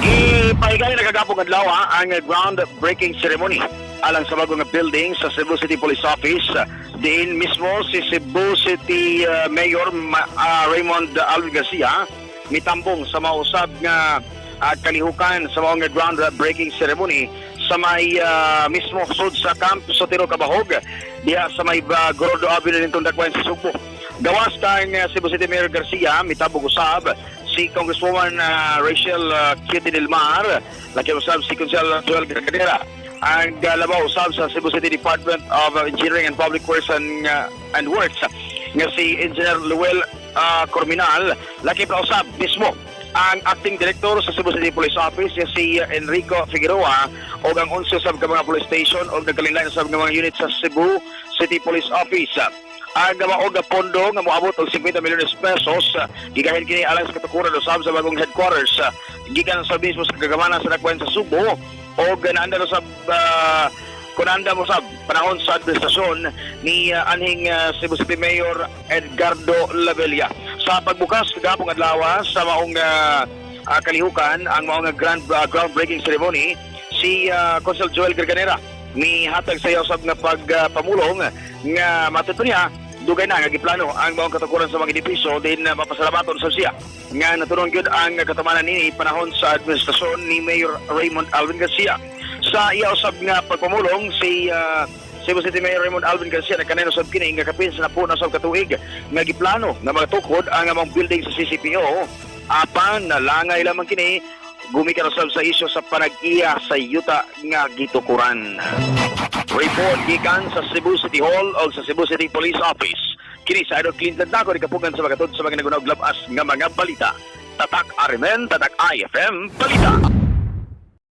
Ipahigayon na kagahapong adlaw ang groundbreaking ceremony alang sa bagong building sa Cebu City Police Office. Diin mismo si Cebu City Mayor Raymond Alvin Garcia mitambong sa mausab nga kalihukan sa maong groundbreaking ceremony sa may mismo sud sa Camp Sotero Cabahug diha sa may Gorordo Avenue nitong Dakbayan sa Sugbo. Gawas kang Cebu City Mayor Garcia, mitabog usab si Congresswoman Rachel Cutie Del Mar, laki usab si Konsehal Joel Garganera, ang labaw usab sa Cebu City Department of Engineering and Public Works and Works nga si Engineer Luel Corminal, laki pa usab mismo ang acting director sa Cebu City Police Office nga si Enrico Figueroa ug ang 11 usab ka mga police station o nagkalinlain usab nga mga unit sa Cebu City Police Office. Ang mao nga pondo nga moabot og 50 milyones pesos gigahin kini alang sa katukuran usab sa bagong headquarters gikan sa mismo sa kagamanan sa Dakbayan sa Sugbo og naanda usab kunanda mo sab panahon sa administrasyon ni anhing Cebu City Mayor Edgardo Labella. Sa pagbukas kagahapong adlaw sa maong kalihukan, ang maong groundbreaking ceremony, si Konsehal Joel Garganera ni hatag sa iya usab nga pagpamulong nga matud niya dugay na nga giplano ang maong katukuran sa mga edipisyo din mapasalamaton sa siya nga natunon gyud ang katumanan nini panahon sa administrasyon ni Mayor Raymond Alvin Garcia. Sa iya usab nga pagpamulong, si Cebu City Mayor Raymond Alvin Garcia nagkaneno usab kini nga kapin sa napuno sa katuig nga giplano nga magatukod ang among building sa CCPO, apan nalangay lamang kini gumikan usab sa isyu sa panag-iya sa yuta nga gitukuran. Report gikan sa Cebu City Hall o sa Cebu City Police Office. Kini sa Idol Clinton Nako, kapugan sa mga sa mga nagunaw labas nga mga balita. Tatak RMN, Tatak IFM, Balita.